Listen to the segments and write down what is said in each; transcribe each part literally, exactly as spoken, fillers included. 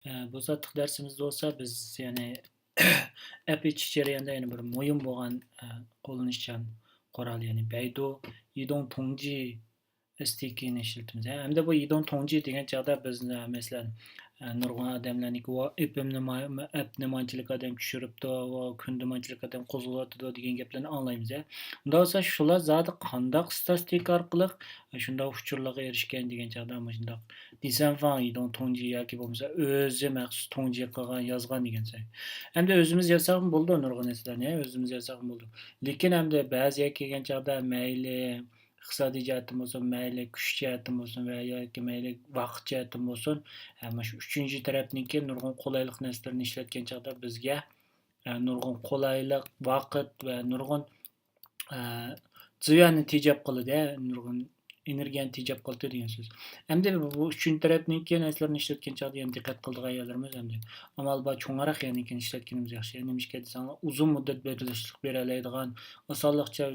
ئە، بۇ سائەتلىك دەرسىمىزدە بولسا بىز يەنى ئەپ ئېچىش جەريانىدا يەنە بىر مۇھىم بولغان، ئە، قوللىنىشچان قورال، يەنى بەيدۇ يىدوڭ تۇڭجى ئېس تى كېينى ئىشلىتىمىز. ھەمدە بۇ يىدوڭ تۇڭجى دېگەن چاغدا بىز، ئە، مەسىلەن، ئە، نۇرغۇن ئادەملەرنىڭكى ۋا ئېپ نېمانچىلىك ئادەم چۈشۈرۈپتۇ، ۋا كۈندە مانچىلىك ئادەم قوزغىلىۋاتىدۇ دېگەن گەپلەرنى ئاڭلايمىز. ئۇنداق بولسا شۇلار زادى قانداق ئىستاتىستىكا ئارقىلىق شۇنداق ئۇچۇرلارغا ئېرىشكەن دېگەن چاغدا مۇشۇنداق دېسەنفاڭ يىدوڭ تۇڭجى ياكى بولمىسا ئۆزى مەخسۇس تۇڭجى قىلغان، يازغان دېگەن سۆز. ئەمدى ئۆزىمىز يازساقمۇ بولىدۇ نۇرغۇن نەرسىلەرنى، ئۆزىمىز يازساقمۇ بولىدۇ. لېكىن ئەمدى بەزى يەرگە كەلگەن چاغدا مەيلى ئىقتىسادىي جەھەتتىن بولسۇن، مەيلى كۈچ جەھەتتىن بولسۇن ۋە ياكى مەيلى ۋاقىت جەھەتتىن بولسۇن، ھە، مۇشۇ ئۈچىنچى تەرەپنىڭكى نۇرغۇن قولايلىق نەرسىلىرىنى ئىشلەتكەن چاغدا بىزگە، ھە، نۇرغۇن قولايلىق ۋاقىت ۋە نۇرغۇن، ھە، زىياننى تېجەپ قالىدۇ، ھە، نۇرغۇن ئېنېرگىيەنى تېجەپ قالىدۇ دېگەن سۆز. ئەمدى بۇ ئۈچىنچى تەرەپنىڭكى نەرسىلىرىنى ئىشلەتكەن چاغدا يەنە دىققەت قىلىدىغان يەرلىرىمىز ئەمدى ئامال بار چوڭراق يەرنىڭكىنى ئىشلەتكىنىمىز ياخشى. نېمىشقا دېسەڭلار، ئۇزۇن مۇددەت بېرىلىشلىك بېرەلەيدىغان، ئاسانلىقچە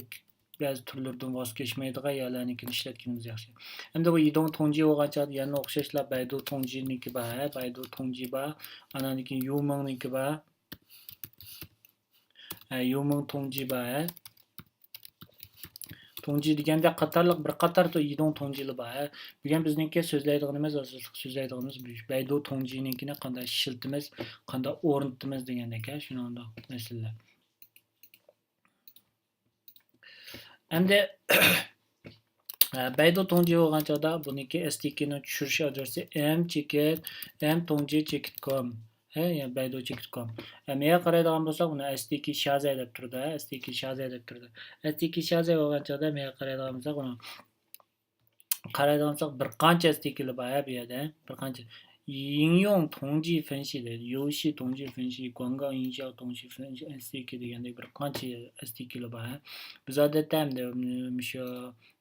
بەزى تۈرلىرىدىن ۋاز كەچمەيدىغان يەرلەرنىڭكىنى ئىشلەتكىنىمىز ياخشى. ئەمدى بۇ يىدوڭ تۇڭجى بولغان چاغدا يەنە ئوخشاشلا بەيدۇ تۇڭجىنىڭكى بار، ھە، بەيدۇ تۇڭجى بار، ئاناندىن كېيىن يۇمىڭنىڭكى بار، ھە، يۇمىڭ تۇڭجى بار، ھە. تۇڭجى دېگەندە قاتارلىق بىر قاتار تو-، يىدوڭ تۇڭجىلار بار، ھە. بۈگۈن بىزنىڭكى سۆزلەيدىغىنىمىز، ئاساسلىق سۆزلەيدىغىنىمىز بەيدۇ تۇڭجىنىڭكىنى قانداق ئىشلىتىمىز، قانداق ئورنىتىمىز دېگەندەك، ھە، شۇنىڭداق مەسىلىلەر. ئەمدى، ئە، بەيدۇ تۇڭجى بولغان چاغدا بۇنىڭكى ئېس تى كېينىڭ چۈشۈرۈش ئادرېسى ئېم چېكىت، ئېم تۇڭجى چېكىت كوم. ھە، يا بەيدۇ چېكىت كوم. ئە، مېيە قارايدىغان بولساق، بۇنى ئېس تى كېي شازەي دەپ تۇرىدۇ، ھە، ئېس تى كېي شازەي دەپ تۇرىدۇ. ئېس تى كېي شازەي بولغان چاغدا مېيە قارايدىغان بولساق، بۇنى قارايدىغان بولساق، بىر قانچە ئېس تى كېيلار بار، ھە، بۇ يەردە، بىر قانچە. 应用统计分析 دەيدۇ، 游戏统计分析، 广告营销统计分析، ئېس تى كېي دېگەندەك بىر قانچە ئېس تى كېيلار بار، ھە. بىز ئادەتتە ئەمدى مۇشۇ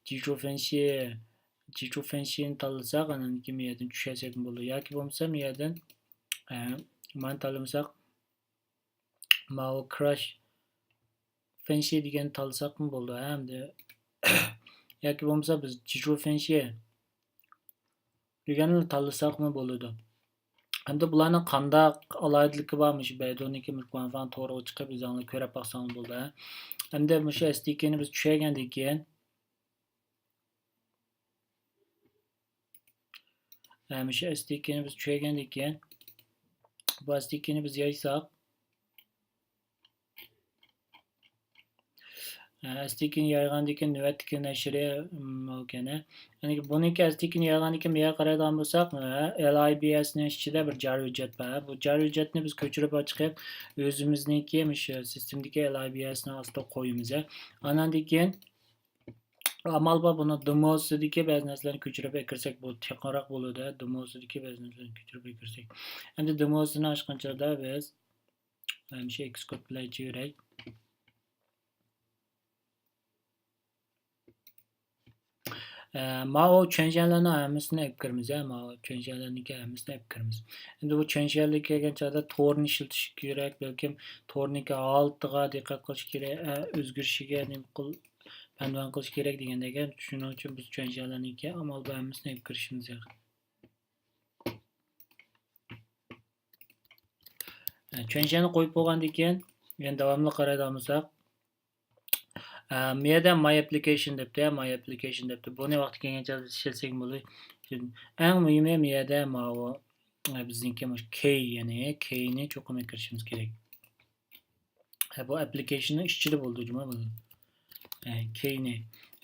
基础分析، 基础分析نى تاللىساق، ئاندىن كېيىن بۇ يەردىن چۈشۈرسەكمۇ بولىدۇ. ياكى بولمىسا بۇ يەردىن، ئە، مانا تاللىمىساق، ماۋۇ كراش فېنشى دېگەننى تاللىساقمۇ بولىدۇ، ھە، ئەمدى. ياكى بولمىسا بىز جىجۇ فېنشى دېگەننى تاللىساقمۇ بولىدۇ. ئەمدى بۇلارنىڭ قانداق ئالاھىدىلىكى بار، مۇشۇ بەيدۇنىڭكى مۇشۇ گۇەنفاڭ تورىغا چىقىپ ئۆزۈڭلار كۆرۈپ باقساڭلار بولىدۇ، ھە. ئەمدى مۇشۇ ئېس دى كېينى بىز چۈشەنگەندىن كېيىن، ھە، مۇشۇ ئېس دى كېينى بىز چۈشەنگەندىن كېيىن، بۇ ئېس دى كېينى بىز يايساق، ھە، ئېس دى كېينى يايغاندىن كېيىن نۆۋەتتىكى نەشرى، مم، ئوكەينى. يەنى بۇنىڭكى ئېس دى كېينى يايغاندىن كېيىن بۇ يەرگە قارايدىغان بولساق، ھە، ئېل ئاي بى ئېس نىڭ ئىچىدە بىر جار ھۆججەت بار. بۇ جار ھۆججەتنى بىز كۆچۈرۈپ چىقىپ، ئۆزىمىزنىڭكى مۇشۇ سىستېمىدىكى ئېل ئاي بى ئېس نىڭ ئاستىغا قويىمىز. ئاناندىن كېيىن ئامال بار، بۇنىڭ دېموسىدىكى بەزى نەرسىلەرنى كۆچۈرۈپ ئەكىرسەك، بۇ تېخىراق بولىدۇ، دېموسىدىكى بەزى نەرسىلەرنى كۆچۈرۈپ ئەكىرسەك. ئەمدى دېموسىنى ئاچقان چاغدا بىز مانا شۇ ئېكسكورت بىلەن ئېچىۋېرەي. ئە، ماۋۇ چۈەنشەنلەرنىڭ ھەممىسىنى ئېلىپ كىرىمىز، ھە، ماۋۇ چۈەنشەنلەرنىڭكى ھەممىسىنى ئېلىپ كىرىمىز. ئەمدى بۇ چۈەنشەنلەرگە كەلگەن چاغدا تورنى ئىشلىتىش كېرەك، بەلكىم تورنىڭكى ھالىتىگە دىققەت قىلىش كېرەك، ئە، ئۆزگىرىشىگە نېمە قىل-، پەمدىۋەن قىلىش كېرەك دېگەندەك. شۇنىڭ ئۈچۈن بىز چۈەنشەنلەرنىڭكى ئامال بار ھەممىسىنى ئېلىپ كىرىشىمىز كېرەك. ئە، چۈەنشەننى قويۇپ بولغاندىن كېيىن، يەنە داۋاملىق قارايدىغان بولساق، ئە، مۇ يەردە ماي ئەپلىكېيشن دەپتۇ، ماي ئەپلىكېيشن دەپتۇ. بۇنى ۋاقتى كەلگەن چاغدا ئىشلەتسەك بولىدۇ. ئەڭ مۇھىمى مۇ يەردە ماۋۇ، ئە، بىزنىڭكى مۇشۇ كېي، يەنى كېينى چوقۇم كىرىشىمىز كېرەك. ھە، بۇ ئەپلىكېيشننىڭ ئىچىدە بولىدۇ جۇمۇ بۇ. ھە، كېينى.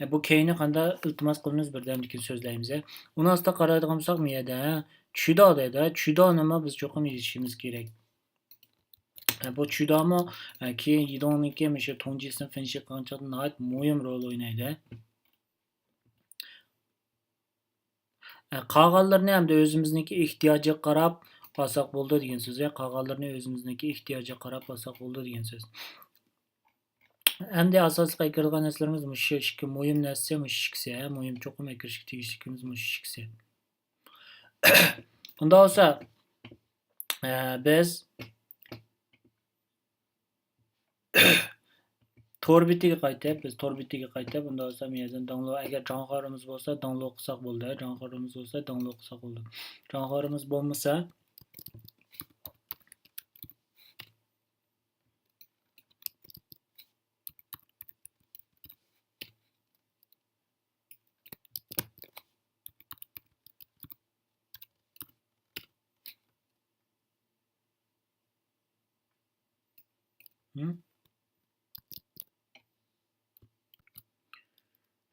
ھە، بۇ كېينى قانداق ئىلتىماس قىلىمىز بىردەمدىن كېيىن سۆزلەيمىز. ھە. ئۇنىڭ ئاستىغا قارايدىغان بولساق، مۇ يەردە، ھە، چۈداۋ دەيدۇ. ھە، چۈداۋنىمۇ بىز چوقۇم يېزىشىمىز كېرەك. ھە، بۇ چۈداۋمۇ، ھە، كېيىن يىدوڭنىڭكى مۇشۇ تۇڭجىسىنى فېنشى قىلغان چاغدا ناھايىتى مۇھىم رول ئوينايدۇ. ھە. ئە، قالغانلىرىنى ئەمدى ئۆزىمىزنىڭكى ئېھتىياجىغا قاراپ ئالساق بولىدۇ دېگەن سۆز. قالغانلىرىنى ئۆزىمىزنىڭكى ئېھتىياجىغا قاراپ ئالساق بولىدۇ دېگەن سۆز. ئەمدى ئاساسلىق ئەكىرىدىغان نەرسىلىرىمىز مۇشۇ ئىككى مۇھىم نەرسە، مۇشۇ ئىككىسى، ھە، مۇھىم، چوقۇم ئەكىرىشكە تېگىشلىكىمىز مۇشۇ ئىككىسى. ئۇنداق بولسا، ئە، بىز تور بېتىگە قايتىپ، بىز تور بېتىگە قايتىپ، ئۇنداق بولسا مۇ يەردىن داۋنلود، ئەگەر جاڭخۇارىمىز بولسا داۋنلود قىلساق بولىدۇ. جاڭخۇارىمىز بولسا داۋنلود قىلساق بولىدۇ. جاڭخۇارىمىز بولمىسا،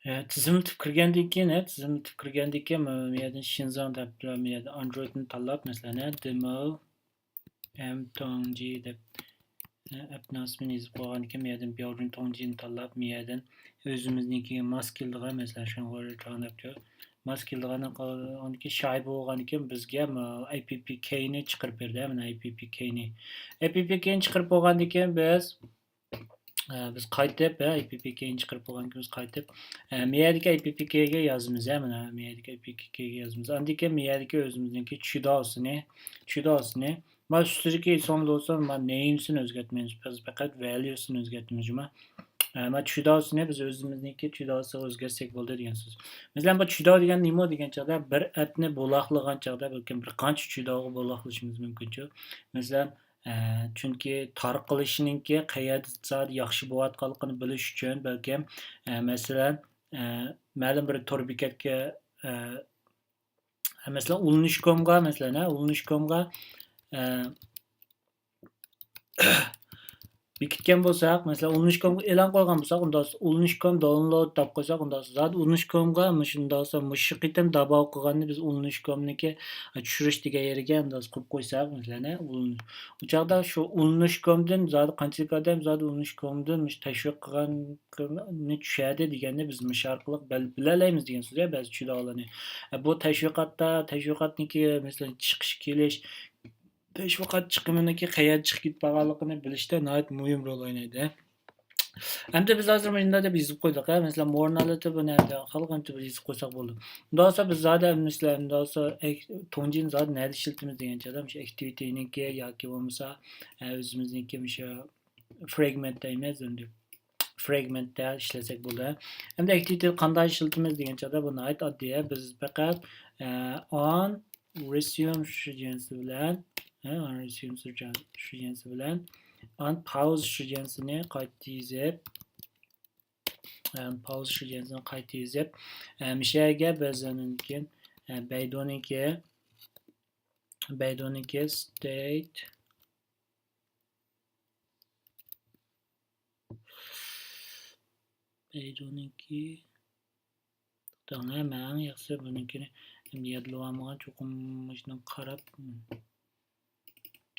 ئە، تىزىملىتىپ كىرگەندىن كېيىن، ئە، تىزىملىتىپ كىرگەندىن كېيىن، مانا بۇ يەردىن شىنزاڭ دەپ، بۇ يەردە ئاندرويدنى تاللاپ، مەسىلەن، ئە، دېمو ئەم تۇڭجى دەپ، ئە، ئەپنىڭ ئىسمىنى يېزىپ قويغاندىن كېيىن، بۇ يەردىن بياۋجۈن تۇڭجىنى تاللاپ، بۇ يەردىن ئۆزىمىزنىڭكى ماس كېلىدىغان، مەسىلەن، شۇڭغۇرجاڭ دەپتۇ. ماس كېلىدىغان، ئاندىن كېيىن شاي بولغاندىن كېيىن بىزگە، مانا، ئەي پى پى كېينى چىقىرىپ بېرىدۇ، مانا، ئەي پى پى كېينى. ئەي پى پى كېينى چىقىرىپ بولغاندىن كېيىن بىز ئە، بىز قايتىپ، ھە، ئەي پى پى كېينى چىقىرىپ بولغاندىن كېيىن بىز قايتىپ، ئە، مەيەردىكى ئەي پى پى كېيگە يازىمىز، ھە، مانا مەيەردىكى ئەي پى پى كېيگە يازىمىز. ئاندىن كېيىن مەيەردىكى ئۆزىمىزنىڭكى چۈداسىنى، چۈداسىنى، مانا ئۈستىدىكى ئىسىم بولسا، مانا نېيمسىنى ئۆزگەرتمەيمىز، بىز پەقەت ۋەليۇسىنى ئۆزگەرتىمىز، جۇما. ئە، مانا چۈداسىنى بىز ئۆزىمىزنىڭكى چۈداسىغا ئۆزگەرتسەك بولدى دېگەن سۆز. مەسىلەن، بۇ چۈدا دېگەن نېمە دېگەن چاغدا، بىر ئەپنى بولاقلىغان چاغدا، بەلكىم بىر قانچە چۈداغا بولاقلىشىمىز مۇمكىنچۇ. مەسىلەن، ئە، چۈنكى تارقىلىشىنىڭكى قەيەردە زادى ياخشى بولۇۋاتقانلىقىنى بىلىش ئۈچۈن، بەلكىم، ئە، مەسىلەن، ئە، مەلۇم بىر تور بېكەتكە، ئە، مەسىلەن، ئۇلىنىش كومغا، مەسىلەن، ھە، ئۇلىنىش كومغا، ئە، بېكىتكەن بولساق، مەسىلەن، ئۇلىنىش كومغا ئېلان قويغان بولساق، ئۇنداق ئۇلىنىش كوم داۋنلود دەپ قويساق، ئۇنداق زادى ئۇلىنىش كومغا مۇشۇنداق مۇشۇ قېتىم داۋا قىلغاننى بىز ئۇلىنىش كومنىڭكى چۈشۈرۈش دېگەن يېرىگە ئۇنداق قىلىپ قويساق، مەسىلەن، ئۇ چاغدا شۇ ئۇلىنىش كومدىن زادى قانچىلىك ئادەم زادى ئۇلىنىش كومدىن مۇشۇ تەشۋىق قىلغاننى چۈشەردى دېگەننى بىز مۇشۇ ئارقىلىق بىل-، بىلەلەيمىز دېگەن سۆز، بەزى چۈدالارنى. بۇ تەشۋىقاتتا، تەشۋىقاتنىڭكى، مەسىلەن، چىقىش كېلىش، تەشۋىقات چىقىمىنىڭكى قەيەردە چىقىپ كېتىپ قالغانلىقىنى بىلىشتە ناھايىتى مۇھىم رول ئوينايدۇ. ئەمدى بىز ھازىر مۇشۇنداق دەپ يېزىپ قويدۇق، ھە، مەسىلەن، مورنالىتى بۇنى ئەمدى خالىغانچە بىر يېزىپ قويساق بولىدۇ. ئۇنداق بولسا بىز زادى، مەسىلەن، ئۇنداق بولسا ئەك-، تۇڭجىنى زادى نەدە ئىشلىتىمىز دېگەن چاغدا، مۇشۇ ئەكتىۋىتىنىڭكى ياكى بولمىسا، ئە، ئۆزىمىزنىڭكى مۇشۇ فرېگمېنت دەيمىز ئەمدى. فرېگمېنتتا ئىشلەتسەك بولىدۇ. ئەمدى ئەكتىۋىتىنى قانداق ئىشلىتىمىز دېگەن چاغدا بۇ ناھايىتى ئاددىي. بىز پەقەت، ئە، ئون رېسيۇم شۇجيەنسى بىلەن، ھە، ئون رېسيۇم شۇجيەن-، شۇجيەنسى بىلەن، ئون پاۋز شۇجيەنسىنى قايتا يېزىپ، ئە، پاۋز شۇجيەنسىنى قايتا يېزىپ، ئە، مىشەگە بىز ئاندىن كېيىن، ئە، بەيدۇنىڭكى، بەيدۇنىڭكى ستېيت، بەيدۇنىڭكى توختاڭ، ھە، مەن ئەڭ ياخشىسى بۇنىڭكىنى ئەمدى يادلىۋالمىغان، چوقۇم مۇشۇنى قاراپ، ھىم،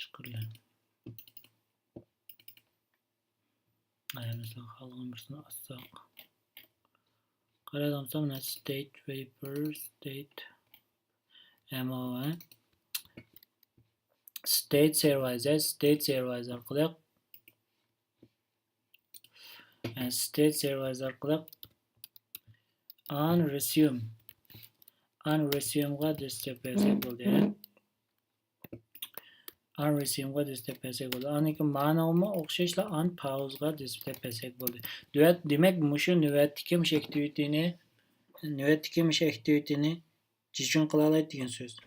چىقىرىمەن. ئايا، مەسىلەن، خالىغان بىرسىنى ئاچساق. قارايدىغان بولسام، مانا ستېيت ۋېيپەر، ستېيت ئەم ئو، ستېيت سېرۋايزەر، ستېيت سېرۋايزەر ئارقىلىق، ستېيت سېرۋايزەر ئارقىلىق ئان رېسيۇم، ئان رېسيۇمغا دېسىپ بەرسەك بولدى. ئان رېسيۇمغا دېسىپ بەرسەك بولدى. ئاندىن كېيىن مانىغىمۇ ئوخشاشلا ئان پاۋزغا دېسىپ بەرسەك بولدى. دېمەك، مۇشۇ نۆۋەتتىكى مۇشۇ ئەكتىۋىتىنى، نۆۋەتتىكى مۇشۇ ئەكتىۋىتىنى جىچۈن قىلالايدۇ دېگەن سۆز.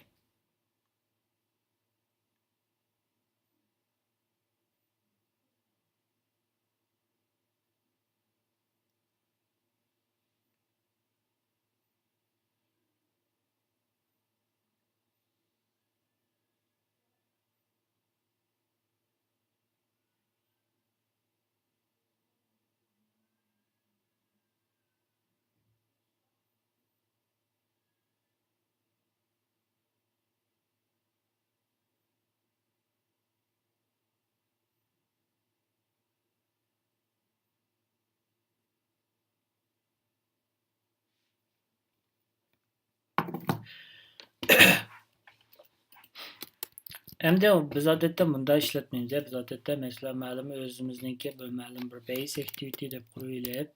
ئەمدى بىز ئادەتتە مۇنداق ئىشلەتمەيمىز. بىز ئادەتتە، مەسىلەن، مەلۇم ئۆزىمىزنىڭكى بىر مەلۇم بىر بەيس ئەكتىۋىتى دەپ قۇرۇۋېلىپ،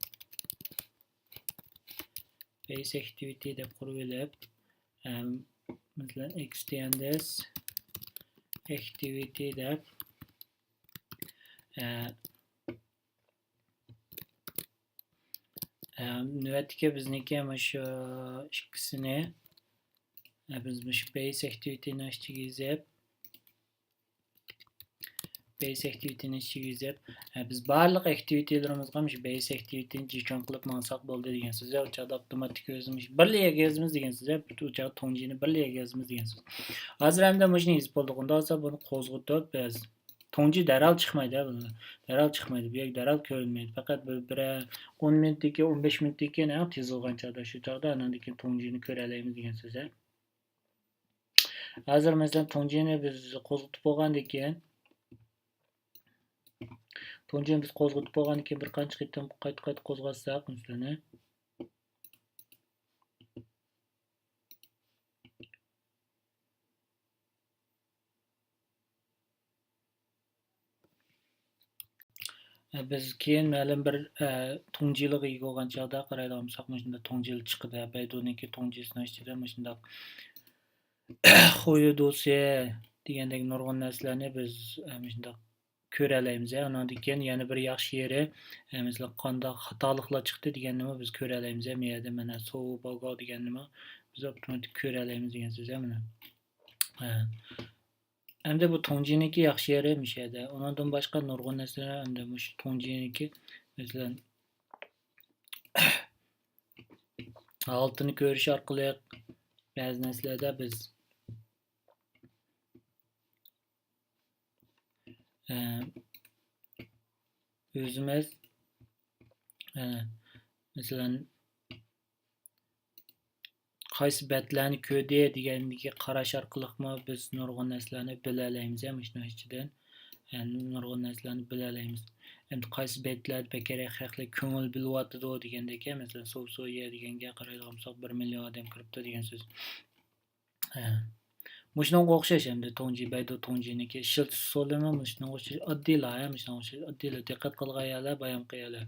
بەيس ئەكتىۋىتى دەپ قۇرۇۋېلىپ، ئەم، مەسىلەن، ئېكستېندېس ئەكتىۋىتى دەپ، ئە، ئە، نۆۋەتتىكى بىزنىڭكى مۇشۇ ئىككىسىنى، ئە، بىز مۇشۇ بەيس ئەكتىۋىتىنىڭ ئىچىگە يېزىپ، بەيس ئەكتىۋىتىنى ئىچىگە يېزىپ، ئە، بىز بارلىق ئەكتىۋىتىلىرىمىزغا مۇشۇ بەيس ئەكتىۋىتىنى جىچۈن قىلىپ ماڭساق بولدى دېگەن سۆز. ئۇ چاغدا ئاپتوماتىك ئۆزىمىز بىرلا يەرگە يازىمىز دېگەن سۆز. ئۇ چاغدا تۇڭجىنى بىرلا يەرگە يازىمىز دېگەن سۆز. ھازىر ئەمدى مۇشۇنى يېزىپ بولدۇق. ئۇنداق بولسا بۇنى قوزغىتىپ بىز تۇڭجى دەرھال چىقمايدۇ، ھە، بۇلار. دەرھال چىقمايدۇ. بۇ يەر دەرھال كۆرۈنمەيدۇ. پەقەت بىر، بىرەر ئون مىنۇتتىن كېيىن، ئون بەش مىنۇتتىن كېيىن، ئەڭ تېز بولغان چاغدا، شۇ چاغدا ئاناندىن كېيىن تۇڭجىنى كۆرەلەيمىز دېگەن سۆز، ھە. ھازىر مەسىلەن، تۇڭجىنى بىز قوزغىتىپ بولغاندىن كېيىن، تۇڭجىنى بىز قوزغىتىپ بولغاندىن كېيىن بىر قانچە قېتىم قايتا قايتا قوزغاتساق، مەسىلەن، بىز كېيىن مەلۇم بىر، ئە، تۇڭجىلىغا ئىگە بولغان چاغدا قارايدىغان بولساق، مۇشۇنداق تۇڭجىلى چىقىدۇ. بەيدۇنىڭكى تۇڭجىسىنىڭ ئىچىدە مۇشۇنداق خۇيۇدۇسى دېگەندەك نۇرغۇن نەرسىلەرنى بىز، ئە، مۇشۇنداق كۆرەلەيمىز. ئاناندىن كېيىن يەنە بىر ياخشى يېرى، ئە، مەسىلەن، قانداق خاتالىقلار چىقتى دېگەننىمۇ بىز كۆرەلەيمىز. مۇ يەردە مانا سوۋۇ باگاۋ دېگەننىمۇ بىز ئاپتوماتىك كۆرەلەيمىز دېگەن سۆز، مانا. ئە. ئەمدى بۇ تۇڭجىنىڭكى ياخشى يېرى مۇشۇ يەردە. ئۇنىڭدىن باشقا نۇرغۇن نەرسىلەر ئەمدى مۇشۇ تۇڭجىنىڭكى، مەسىلەن، ھالىتىنى كۆرۈش ئارقىلىق بەزى نەرسىلەردە بىز، ئە، ئۆزىمىز، ئە، مەسىلەن، قايسى بەتلەرنى كۆردى دېگەندىكى قاراش ئارقىلىقمۇ بىز نۇرغۇن نەرسىلەرنى بىلەلەيمىز، يا، مۇشۇنىڭ ئىچىدىن. يەنى نۇرغۇن نەرسىلەرنى بىلەلەيمىز. ئەمدى قايسى بەتلەردە بەكرەك خەقلەر كۆڭۈل بۆلۈۋاتىدۇ دېگەندەك، يا، مەسىلەن، سوۋسويە دېگەنگە قارايدىغان بولساق، بىر مىليون ئادەم كىرىپتۇ دېگەن سۆز. ھە. مۇشۇنىڭغا ئوخشاش ئەمدى تۇڭجى، بەيدۇ تۇڭجىنىڭكى ئىشلىتىش ئۇسۇلىمۇ مۇشۇنىڭغا ئوخشاش ئاددىيلا، ھە، مۇشۇنىڭغا ئوخشاش ئاددىيلا. دىققەت قىلغان يەرلەر، بايامقى يەرلەر.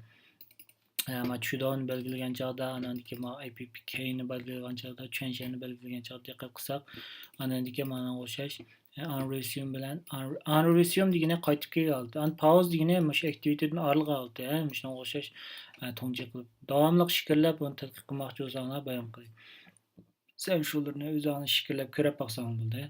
ئە، ما چۈداۋنى بەلگىلىگەن چاغدا، ئاناندىكى ما ئاي پى پى كېينى بەلگىلىگەن چاغدا، چۈەنشەننى بەلگىلىگەن چاغدا دىققەت قىلساق، ئاناندىكى مانىڭغا ئوخشاش، ئە، ئانرېسيۇم بىلەن، ئان-، ئانرېسيۇم دېگىنى قايتىپ كەلگەن ھالىتى. ئان پاۋز دېگىنى مۇشۇ ئەكتىۋىتىدىن ئايرىلغان ھالىتى، ھە، مۇشۇنىڭغا ئوخشاش، ئە، تۇڭجى قىلىپ. داۋاملىق ئىچكىرىلەپ بۇنى تەتقىق قىلماقچى بولساڭلار، بايام قىلىڭ. سەن شۇلىرىنى ئۆزۈڭ ئىچكىرىلەپ كۆرۈپ باقساڭ بولدى.